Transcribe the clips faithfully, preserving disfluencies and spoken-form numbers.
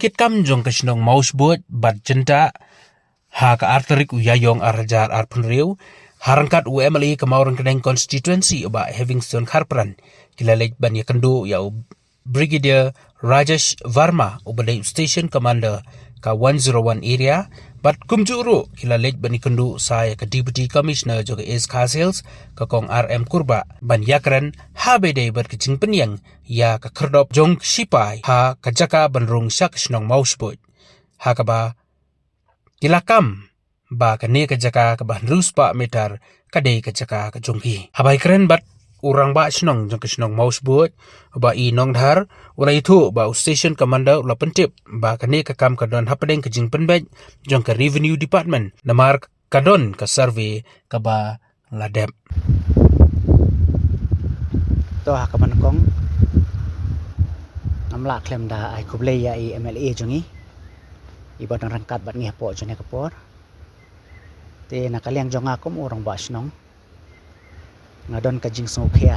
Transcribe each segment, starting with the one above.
kitkam jong ka shnong Mawshbuit bad Jyntah ha ka ar tarik u Ïaïong ar hajar arphew hynriew, ha ryngkat u M L A ka Mawryngkneng constituency u Bah Heavingstone Kharpran, ki la leit ban ïakynduh ïa u Brigadier Rajesh Verma, u ba dei u Station Commander ka one zero one area, bad kumjuh ruh ki la leit ban ïakynduh sa ïa ka Deputy Commissioner jong ka East Khasi Hills, ka Kong R M Kurbah, ban ïakren ha ba ïadei bad ka jingpynïeng ïa ka khyrdop jong ki sipai ha ka jaka ban rung sha ka shnong Mawshbuit, ha kaba ki la kam ba kane ka jaka kaba hynriew spah mitar ka dei ka jaka ka jong ki. Haba ïakren bad u rangbah shnong jong ka shnong Mawshbuit, u Bah E Nongdhar, u la ïathuh ba u Station Commander u la pyntip ba kane ka kam ka don hapdeng ka jingpynbeit jong ka Revenue Department, namar ka don ka survey kaba la dep. To, ha kaba nyngkong, ngam lah khlem da ai khublei ïa i M L A jong ngi, i ba don ryngkat bad ngi hapoh jong kane ka por. Te na ka liang jong nga kum u rangbah shnong, nga don ka jingsngewkhia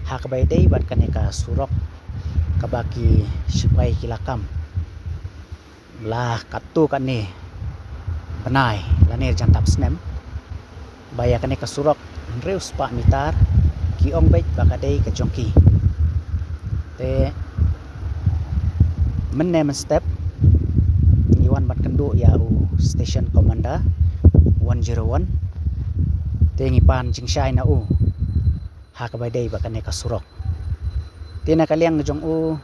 ha kaba ïadei bad kane ka surok kaba ki sipai ki la kam la katto katne bnai lane jan dap snem, ba ïa kane ka surok hynriew spah mitar ki ong beit ba ka dei ka jong ki. Te mynne mynstep ngi wan ban kynduh ïa u Station Commander one zero one, te ngi pan jingshai na u ha kaba ïadei bad kane ka surok. Te na ka liang jong u,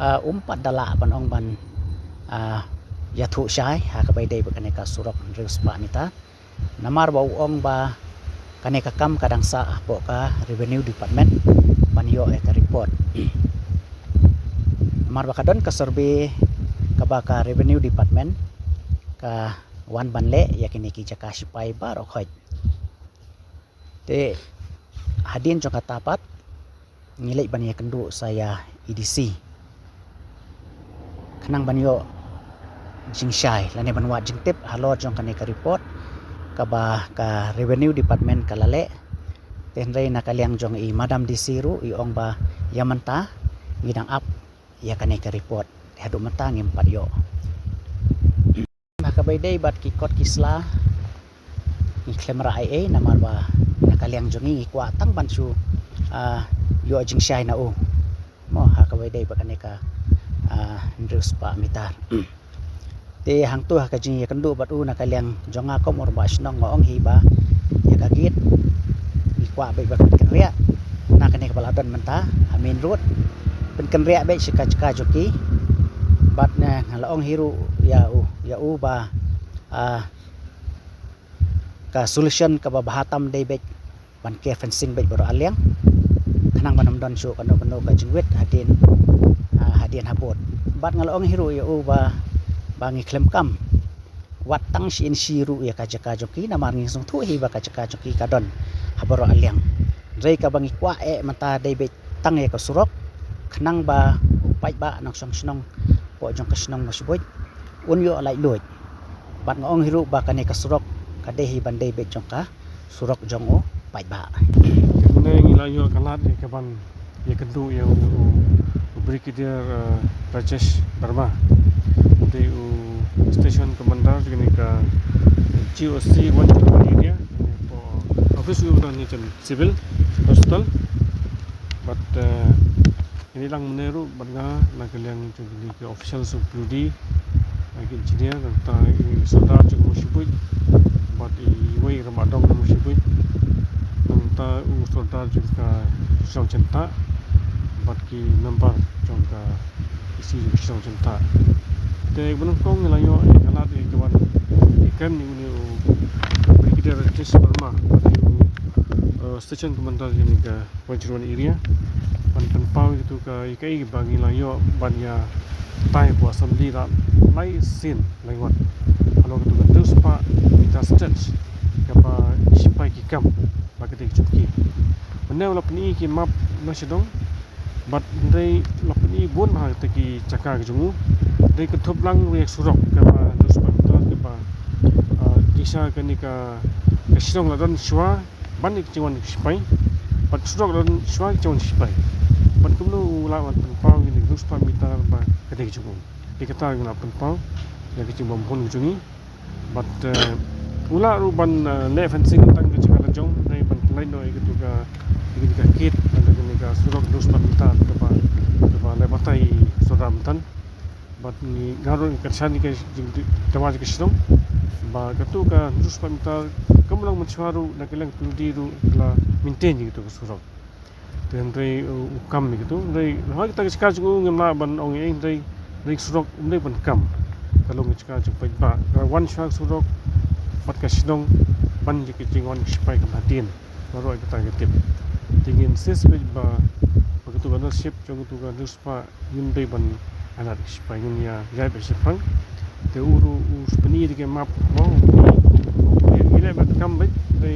ah, um pat da lah ban ong ban, ah, ïathuh shai ha kaba ïadei bad kane ka surok hynriew spah mitar, namar ba u ong ba kane ka kam ka dang sah hapoh ka Revenue Department ban ïoh ïa ka report. Namar ba ka don ka survey kaba ka Revenue Department ka wan ban leh ïa kine ki jaka sipai baroh khoit. Te hadien jong kata pat ngi leit ban ïakynduh sa ïa i D C khnang ban ïoh jingshai lane ban wad jingtip halor jong kane ka report kaba ka Revenue Department ka la leh. Te hynrei na ka liang jong i Madam D C ruh i ong ba ïa mynta ngi dang ap ïa kane ka report, haduh mynta ngim pat ïoh. Ha kaba ïadei bad ki kot ki sla ngi khlem rah ei ei, namar ba na ka liang jong ngi ngi kwah tang ban shu, ah, ïoh jingshai na u, mo, ha kaba ïadei bad kane ka, ah, hynriew spah mitar. Te hangto ha ka jingïakynduh bad u na ka liang jong nga kum u rangbah shnong nga ong hi ba ïa ka gate ngi kwah beit ba pynkynriah na kane kaba la don mynta ha main road, pynkynriah beit sha ka jaka jong ki. Bad, eh, nga la ong hi ruh ïa u, ïa u ba, ah, ka solution kaba bha tam dei beit ban ker fencing beit baroh arliang khnang ban ym don shuh kano kano ka jingwit hadien, ah, hadien habud. Bad nga la ong hi ruh ïa u ba, ba ngi khlem kam wat tang shi inshi ruh ïa ka jaka jong ki, namar ngi sngewthuh hi ba ka jaka jong ki ka don ha baroh arliang. Hynrei kaba ngi kwah eh mynta dei beit tang ïa ka surok khnang ba u paidbah nongshong shnong hapoh jong ka shnong Mawshbuit un ïoh laitluid. Bad nga ong hi ruh ba kane ka surok ka dei hi ban dei beit jong ka surok jong u paidbah. Mynne ngi la ïoh ka lad ïa ka ban ïakynduh ïa u, u Brigadier, eh, Rajesh Verma, u dei u Station Commander jong kane ka G O C one zero one area, kane hapoh office u don ne jan Civil Hospital. Bad, eh, ngi dang mynne ruh bad nga na ka liang jong kine ki officials u P W D, eh, ki engineer, nangta i sordar jong Mawshbuit bad iwei i rangbah dong Mawshbuit, nangta u sordar jong ka shnong Jyntah bad ki member jong ka E C jong ka shnong Jyntah. Te ba nyngkong ngi la ïoh ïa ka lad ïa ka ban ïakren ïa une u Brigadier Rajesh Verma, u, eh, Station Commander jong kane ka Wajirwan area ban pynpaw ïa katu ka, ïa kaei ba ngi la ïoh ban ïa tai hapoh Assembly la lai sien lai wat halor katu ka hynriew spah meter stretch kaba ki sipai ki kam ba ka dei ka jong ki. Mynne la pyni ki map na shadong bad hynrei la pyni bun ha kata ki jaka ka jong u. Hynrei kynthup lang ruh ïa ka surok kaba hynriew spah meter kaba, ah, jingshisha kane ka, ka shnong la don shuwa ban ïa ka jingwan ki sipai, bad surok don shuwa ka jingwan ki sipai. Bad kumno u lah ban pynpaw kine ki hynriew spah meter ba ka dei ka jong u. Ïa kata ngi la pynpaw ïa ka jingbymhun ka jong ngi. Bad, eh, u lah ruh ban, eh, leh fencing tang ka jaka la jong, hynrei ban pynlait noh ïa katu ka, ïa katu ka gate, lane kane ka surok hynriew spah mitar kaba, kaba leh batai sordar mynta. Bad ngi nga ruh nga kyrshan ïa ka jing, jingdawa jong ka shnong ba katu ka hynriew spah mitar kam long mynshuwa ruh, na ka liang P W D ruh la maintain ïa katu ka surok. Te hynrei, uh, u kam ïa katu, hynrei ha kata ka jaka jong u ngim lah ban ong ei ei, hynrei, hynrei surok um dei ban kam. Ka long ka jaka jong paidbah, ka wan shuwa surok bad ka shnong, ban ïa ka jingwan ka shipai kam hadien. Baroh kata ka tip. Te ngin insist beit ba, ba katu ka ownership jong katu ka hynriew spah ngim dei ban ailad ka shipai, ngin ïa ïaid beit shaphrang. Te u ruh u pyni da ka map mo, u leh ban kam beit, te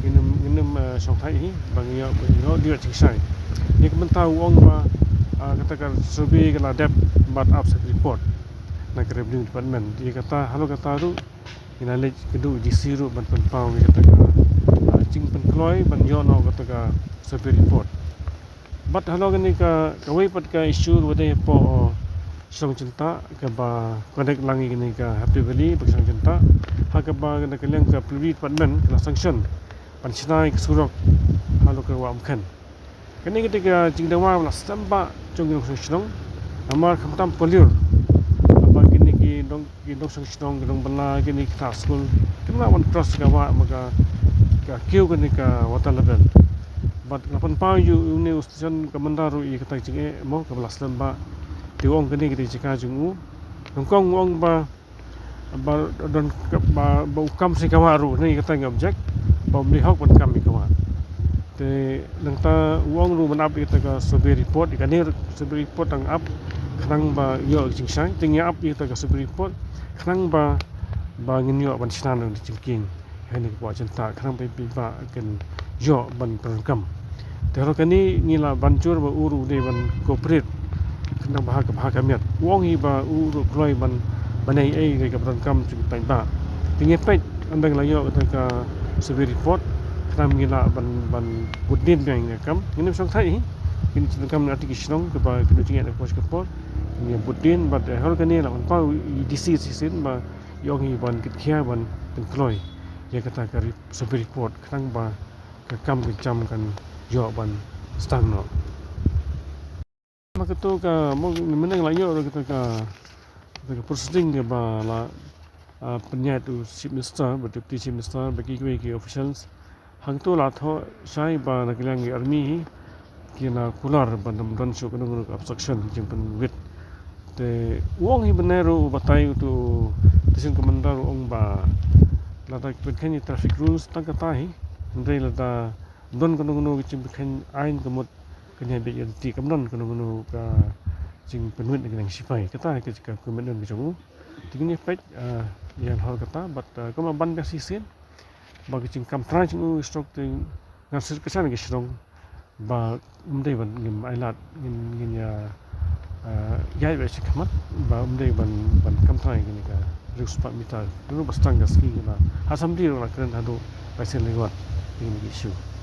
ngin ym, ngin ym, eh, shongthait hi ba ngi ïoh, ba ngi ïoh dei jingshisha. Ïa ka mynta u ong ba, ah, kata ka survey ka la dep bad ap sa ka report na ka Revenue Department. Ïa kata, halor kata ruh ngi la leit kynduh D C ruh ban pynpaw ïa kata ka, ah, jingpynkloi ban ïoh noh kata ka survey report. Bad halor kane ka, kawei pat ka issue ruh dei hapoh, uh, Shillong Jyntah kaba connect lang ïa kane ka Happy Valley bad Shillong Jyntah. Ha kaba na ka liang ka P W D Department ka la sanction ban shna ïa ka surok halor ka Wah Umkhen. Kane ka dei ka jingdawa ba la slem bha jong ki nongshong shnong. Namar khamtam polluter. Haba kine ki nong, ki nongshong shnong, ki nongbylla, kine ki ktah skul kim lah ban cross ka wah ba ka, ka kiew kane ka water level. Bad nga pynpaw ïa une u station commander ruh ïa kata ka jingeh mo kaba la slem bha. Te u ong kane ka dei ka jaka jong u. Nyngkong u ong ba, ba don ka, ba, ba u kam sa ïa ka wah ruh, ne ïa kata nga object ba um dei hok ban kam ïa ka wah. Te nangta u ong ruh ban ap ïa kata ka survey report, ïa kane survey report dang ap khnang ba ïoh jingshai. Te ngi ap ïa kata ka survey report khnang ba, ba ngin ïoh ban shna noh jingkieng ha kane ka Wah Jyntah, khnang ba paidbah kin ïoh ban pyndonkam. Te halor kane ngi la ban jur ba u ruh u dei ban cooperate khnang ba ha ka, ba ha ka miet. U ong hi ba u ruh kloi ban, ban ai ei ei kaba donkam jong ki paidbah. Te ngi peit ynda la ïoh kata ka survey report khnang ngi lah ban, ban bud dien biang ïa ka kam. Ngin ym shongthait hi. Ngin ym shongthait, na kata ki shnong kiba ki don jingeh na ka por sha ka por. Ngi bud dien bad, eh, halor kane la pynpaw ïa i D C shisien ba i ong hi ban kit khia ban pynkloi ïa kata ka re-, survey report khnang ba ka kam ka jam kan ïoh ban sdang noh. Ma katu ka, mo, mynne la ïoh katu ka, katu ka proceeding kaba la, ah, pynïaid u Chief Minister bad Deputy Chief Minister bad kiwei ki officials. Hangto la thoh shai ba na ka liang ki army hi ki la kular ban ym don shuh kano kano ka obstruction, jingpynwit. Te u ong hi mynne ruh, u batai uto u station commander u ong ba lada ki pynkheiñ ïa traffic rules tang kata hi, hynrei lada ym don kano kano ka jingpynkheiñ aiñ ka mut kan ïaid beit ïa lynti, kam don kano kano ka jingpynwit na ka liang ki shipai. Kata hi ka, ka commitment ka jong u. Te ngin ïa peit, ah, ïa halor kata bad, ah, kumba ban biang shisien ba ka jingkam trai jong u, stroke te ngan sngewsih kyrshan ïa ki shnong ba um dei ban ngim ailad, ngin, ngin ïa, eh, ïaid beit sha khmat ba um dei ban, ban kam trai ïa kane ka hynriew spah mitar. Ruh ba sdang ka sngi kaba ha Assembly ruh la kren haduh lai sien lai ngut ïa kine ki issue.